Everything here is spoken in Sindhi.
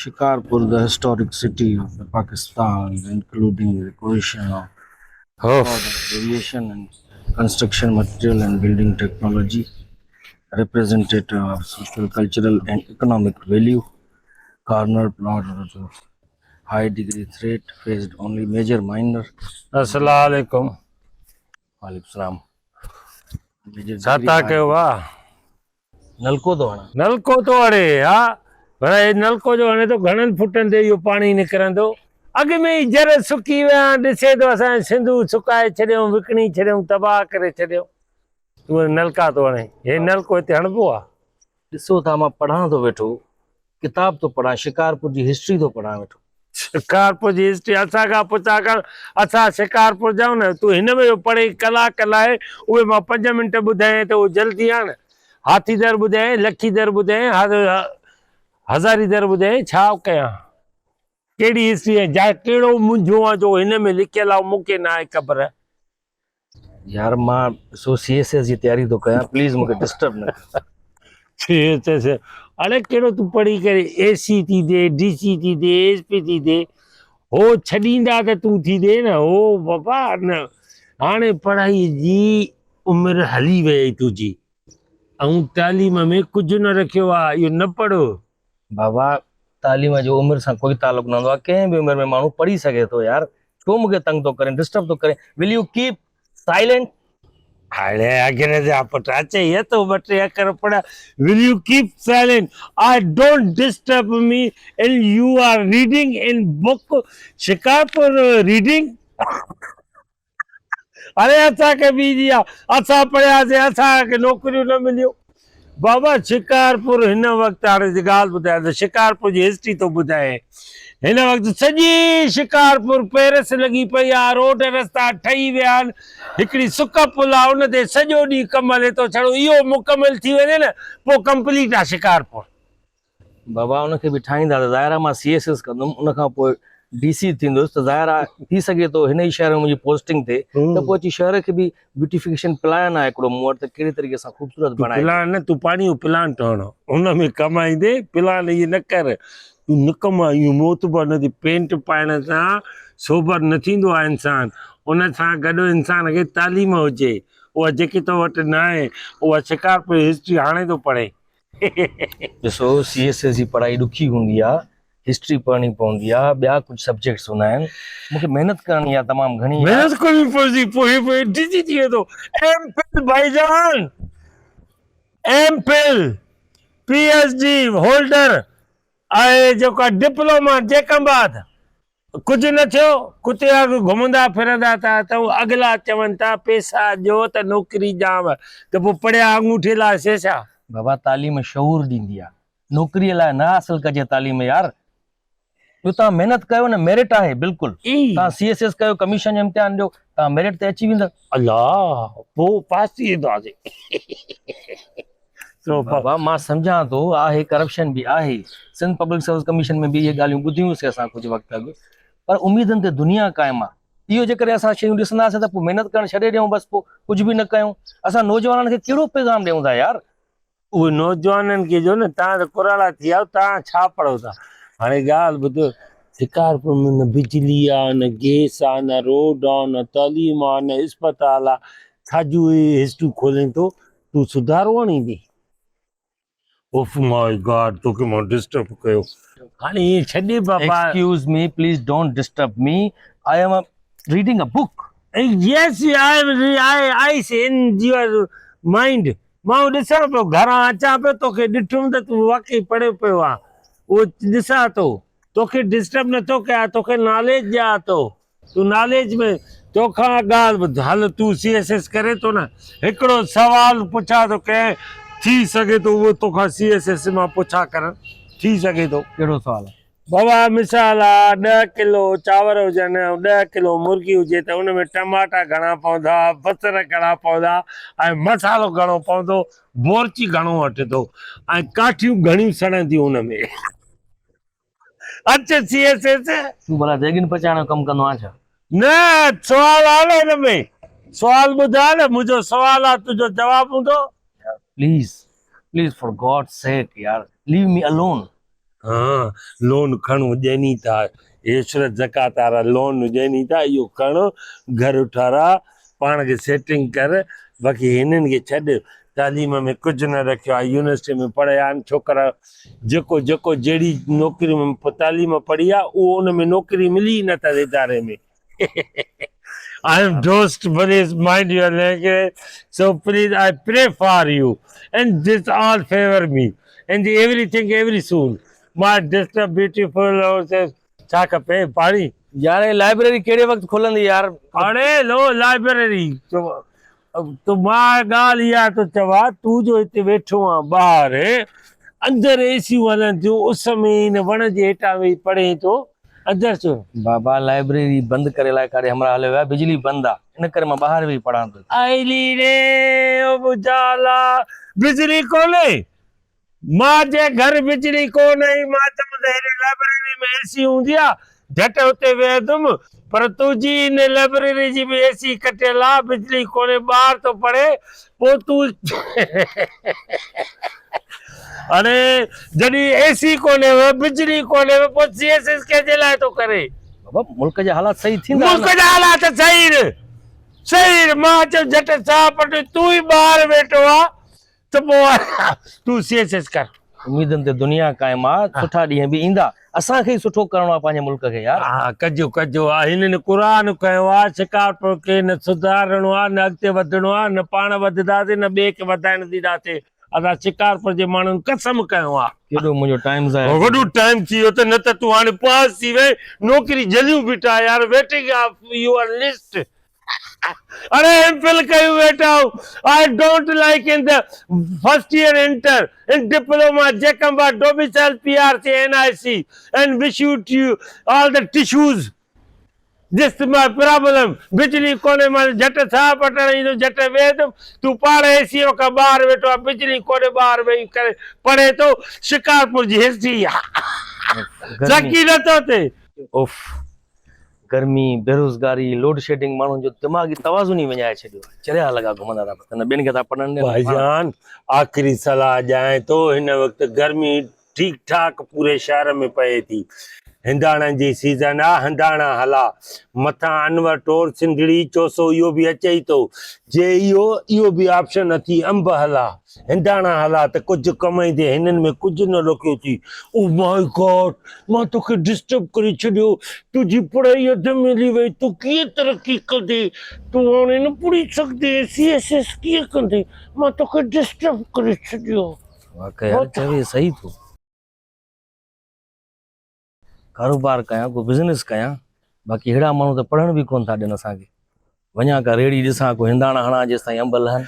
Shikarpur the historic city of the Pakistan including acquisition of variation and construction material and building technology representative of social cultural and economic value corner plot high degree threat faced only major minor. السلام عليڪم. وعليڪم السلام. ڇا ٿا ڪيو وا؟ نلڪو ٿو هڻان. نلڪو ٿو هڻي ها ڀلا هي نلڪو جو هڻي ٿو گهڻن فٽن تي اهو پاڻي نڪرندو. اڳ ۾ ئي جر سڪي ويا آهن ڏسين ٿو اسان جي سنڌو سڪائي ڇڏيائون وڪڻي ڇڏيائون تباهه ڪري ڇڏيائون تون وري نلڪا ٿو هڻين هي نلڪو هتي هڻبو آ. ڏسو ٿا مان پڙهان ٿو ويٺو ڪتاب ٿو پڙهان شڪارپور جي هسٽري ٿو پڙهان ويٺو. شڪارپور جي هسٽري اسان کان پڇا ڪر اسان شڪارپور جا آهيون نه تون هن ۾ جو پڙهين ڪلاڪ لاء اهي مان پنج منٽ ٻڌايائين ته اهو جلدي آڻ هاٿي در ٻڌايائين لکي در ٻڌايائين هزاري در ٻڌايائين ڇا ڪيان ڪهڙي هسٽري ۽ جا ڪهڙو منجهو آ جو هن ۾ لکيل آ مون کي ناهي خبر. يار مان ڏسو سي ايس ايس جي تياري ٿو ڪيان پليز مونکي ڊسٽرب نه ڪر. سي ايس ايس اڙي ڪهڙو تون پڙهي ڪري اي سي ٿي ٿئي ڊي سي ٿي ٿئي ايس پي ٿي ٿئي هو ڇڏيندا ته تون ٿي ٿئي نه هو بابا نه هاڻي پڙهائي جي عمر هلي وئي تنهنجي ۽ تعليم ۾ ڪجهه نه رکيو آ اهو نه پڙهه. بابا تعليم جو عمر سان ڪوئي تعلق نه هوندو آهي ڪنهن به عمر ۾ ماڻهو پڙهي سگهي ٿو يار ڇو مونکي تنگ ٿو ڪرين ڊسٽرب ٿو ڪرين ول يو ڪيپ سائلينٽ. هاڻي انگريز جا پٽ اچي ٿو ٻه ٽي اکر پڙهه will you keep silent I don't disturb me in you are reading in book Shikarpur reading اڙي اسان کي ٻي جي آ اسان پڙهياسين اسان کي نوڪريون نه مليون بابا شڪارپور هن وقت هاڻي ڳالهه ٻڌايان ته شڪارپور جي هسٽري ٿو ٻڌائي هن وقت سڄي شڪارپور پيرس لڳي پئي آ روڊ رستا ٺهي ويا آهن هڪڙي سڪ پل آ ان تي سڄو ڏينهن ڪم هلي ٿو ڇڙو اهو مڪمل ٿي وڃي نه پوء ڪمپليٽ آ شڪارپور. بابا ان کي به ٺاهيندا ته ظاهر آهي مان سي ايس ايس ڪندم ان کان پوء ڊي سي ٿيندس ته ظاهر آهي ٿي سگهي ٿو هن ئي شهر ۾ منهنجي پوسٽنگ ٿئي ته پوء اچي شهر کي به بيوٽيفڪيشن پلان آهي هڪڙو مون وٽ ته ڪهڙي طريقي سان خوبصورت بڻائجي. پلان نه تون پاڻي جو پلانٽ هڻ ان ۾ ڪمائيندي پلان اهي نه ڪر تون نه ڪما اهو معتبر نه ٿي پينٽ پائڻ سان سوبر نه ٿيندو آهي انسان ان سان گڏ انسان کي تعليم هجي اها جيڪي تو وٽ نه آهي اها شڪارپور جي هسٽري هاڻي ٿو پڙهين. ڏسو سي ايس ايس جي پڙهائي ڏکي هوندي آ هسٽري پڙهڻي پوندي آ ٻيا ڪجهه سبجيڪٽس هوندا آهن مونکي محنت ڪرڻي آ تمام گهڻي آ. محنت ڪرڻي پوندي پوء هي پوء ڊزي ٿي ويندو ايم فل ڀائيجان M Phil P H D holder ۽ جيڪو ڊپلوما جيڪب آباد ڪجهه نه ٿيو، ڪتي وانگر گهمندا ڦرندا ٿا اٿئون، اڳلا چون ٿا پيسا ڏيو ته نوڪري ڏيانو ته پوء پڙهيا آڱوٺي لاء سي ڇا؟ بابا تعليم شعور ڏيندي آ، نوڪري لاء نه حاصل ڪجي تعليم يار، ٻيو توهان محنت ڪيو نه ميرٽ آهي بلڪل، توهان سي ايس ايس ڪيو ڪميشن جو امتحان ڏيو توهان ميرٽ تي اچي ويندؤ. الله پوء پاس ٿي وينداسين. بابا مان سمجهان ٿو آهي ڪرپشن به آهي سنڌ پبلڪ سروس ڪميشن ۾ به اهي ڳالهيون ٻڌيون سي اسان ڪجهه وقت اڳ پر اميدن تي دنيا قائم آهي اهو جيڪڏهن اسان شيون ڏسنداسين ته پوء محنت ڪرڻ ڇڏي ڏيون بس پوء ڪجهه به نه ڪيون اسان نوجوانن کي ڪهڙو پيغام ڏيون ٿا يار. اهي نوجوانن کي جو نه تان ته ڪراڙا ٿي ويا آهيو تان ڇا پڙهو ٿا هاڻي ڳالهه ٻڌ شڪارپور ۾ نه بجلي آ نه گيس آ نه روڊ آ نه تعليم آ نه اسپتال آ ڇا جون اهي هسٽريون کولين ٿو تون سڌارو آڻيندين؟ اوف ماء گاڊ توکي مان ڊسٽرب ڪيو. هاڻي ائين ڇڏ بابا. Excuse me please don't disturb me I am reading a book. Yes I am I I see in your mind مان اهو ڏسان پيو گهران اچان پيو توکي ڏٺم ته تون واقعي پڙهيو پيو آن اهو ڏسان ٿو توکي ڊسٽرب نٿو ڪيان توکي ناليج ڏيان ٿو. تون ناليج ۾ توکان ڳالهه ٻڌ هل تون سي ايس ايس ڪرين ٿو نه هڪڙو سوال پڇان ٿو ڪنهن ٿي سگهي ٿو اهو توکان سي ايس ايس مان پڇا ڪرن ٿي سگهي ٿو. ڪهڙو سوال؟ بابا مثال آ ڏهه ڪلو چانور هجن ۽ ڏهه ڪلو مرغي هجي ته ان ۾ ٽماٽا گهڻا پوندا بصر گهڻا پوندا ۽ مصالحو گهڻو پوندو بورچي گهڻو وٺندو ۽ ڪاٺيون گهڻيون سڙنديون ان ۾. اچ سي ايس ايس. تون ڀلا ديڳين پچائڻ جو ڪم ڪندو آهين ڇا؟ نه سوال آ نه هن ۾ سوال ٻڌاء نه منهنجو سوال آ تنهنجو جواب هوندو. يار please please for God sake يار ليو مي الون. ها لون کڻ ڏين ئي ٿا عشرت زڪوات وارا لون ڏين ئي ٿا اهو کڻ گهر ٺهراء پاڻ کي سيٽنگ ڪر باقي هنن کي ڇڏ تعليم ۾ ڪجهه نه رکيو آهي يونيورسٽي ۾ پڙهيا آهن ڇوڪرا جيڪو جيڪو جهڙي نوڪري ۾ تعليم پڙهي آهي اهو ان ۾ نوڪري ملي ئي نٿا اداري ۾ I am دوست please mind your language so please I pray for you and this all favour me and everything every soon my disturb beautiful ڇا کپي پاڻي؟ يار هي لائبريري ڪهڙي وقت کلندي يار. اڙي لو لائبريري تو مان ڳالهه اها ٿو چوان تون جو هتي ويٺو آن ٻاهر اندر اي سيون هلن ٿيون اس ۾ هن وڻ جي هيٺان ويهي پڙهين ٿو اندر ڇو. بابا لائبريري بند ڪري الائي ڪاڏي همراهه هليو ويو آهي بجلي بند آ ان ڪري مان ٻاهر ويهي پڙهان ٿو. ايلي ري او مجالا بجلي ڪونهي مان جي گهر بجلي ڪو نه هئي، مان چيم ته هيڏي لئبريري ۾ اي سي هوندي آ، جهٽ اتي ويهندم، پر تنهنجي ان لئبريري جي به اي سي ڪٽيل آ، بجلي ڪونهي، ٻاهر ٿو پڙهي، پوء تون اڙي جڏهن اي سي ڪونهي، بجلي ڪونهي، پوء سي ايس ايس ڪنهن جي لاء ٿو ڪري؟ بابا ملڪ جا حالات صحيح ٿيندا نه. ملڪ جا حالات صحيح نه، صحيح نه، مان چيم جهٽ ساهه پٽ تون ئي ٻاهر ويٺو آ، ته پوء تون سي ايس ايس ڪر. اميدن تي دنيا قائم آ، سٺا ڏينهن به ايندا. اسان کي ئي سٺو ڪرڻو آ پنهنجي ملڪ کي يار. ها ڪجو ڪجو آ هنن قرآن کنيو آ شڪارپور کي نه سڌارڻو آ نه اڳتي وڌڻو آ نه پاڻ وڌنداسين نه ٻئي کي وڌائڻ ڏينداسين اسان شڪارپور جي ماڻهن قسم کنيو آ. ڪيڏو منهنجو ٽائيم ضايع ٿي وڏو ٽائيم ٿي ويو ته نه ته تون هاڻي پاس ٿي وئين نوڪري جهليون بيٺا يار ويٽنگ آف your list. اڙي ايم فل ڪيون ويٺا آهيون I don't like in the first year inter in diploma Jacobabad domicile P R C N I C and wish you to all the tissues this my problem بجلي ڪونهي مان جهٽ ساهه پٽڻ ايندو جهٽ ويهندم تون پاڻ اي سي کان ٻاهر ويٺو آهي بجلي ڪونهي ٻاهر ويهي ڪري پڙهي ٿو شڪارپور جي هسٽري ذڪي نٿو ٿئي. اوف گرمي، بيروزگاري، لوڊشيڊنگ ماڻهن جو دماغي توازن ئي وڃائي ڇڏيو آهي. چريا لڳا گهمندا ٿا وتن، نه ٻين کي ٿا پڙهڻ ڏين نه پاڻ. ڀائيجان آخري صلاح ڏيانء ٿو، هن وقت گرمي ٺيڪ ٺاڪ پوري شهر ۾ پئي ٿي. هنداڻن جي سيزن آ، هنداڻا هلا. مٿان انور ٽور، سنڌڙي، چوسو اهو به اچي ئي ٿو. جي اهو اهو به آپشن اٿي انب هلا. هنداڻا هلا ته ڪجهه ڪمائيندين هنن ۾ ڪجهه نه رکيو ٿي. او ماء گاڊ مان توکي ڊسٽرب ڪري ڇڏيو تنهنجي پڙهائي اڌ ۾ هلي وئي تون ڪيئن ترقي ڪندين تون هاڻي نه پڙهي سگهندين سي ايس ايس ڪيئن ڪندين مان توکي ڊسٽرب ڪري ڇڏيو. واقعي يار چوي صحيح ٿو. ڪاروبار ڪيان ڪو بزنس ڪيان باقي ههڙا ماڻهو ته پڙهڻ به ڪونه ٿا ڏين اسان کي وڃان ڪا ريڙهي ڏسان ڪو هنداڻا هڻان جيستائين انب لهن.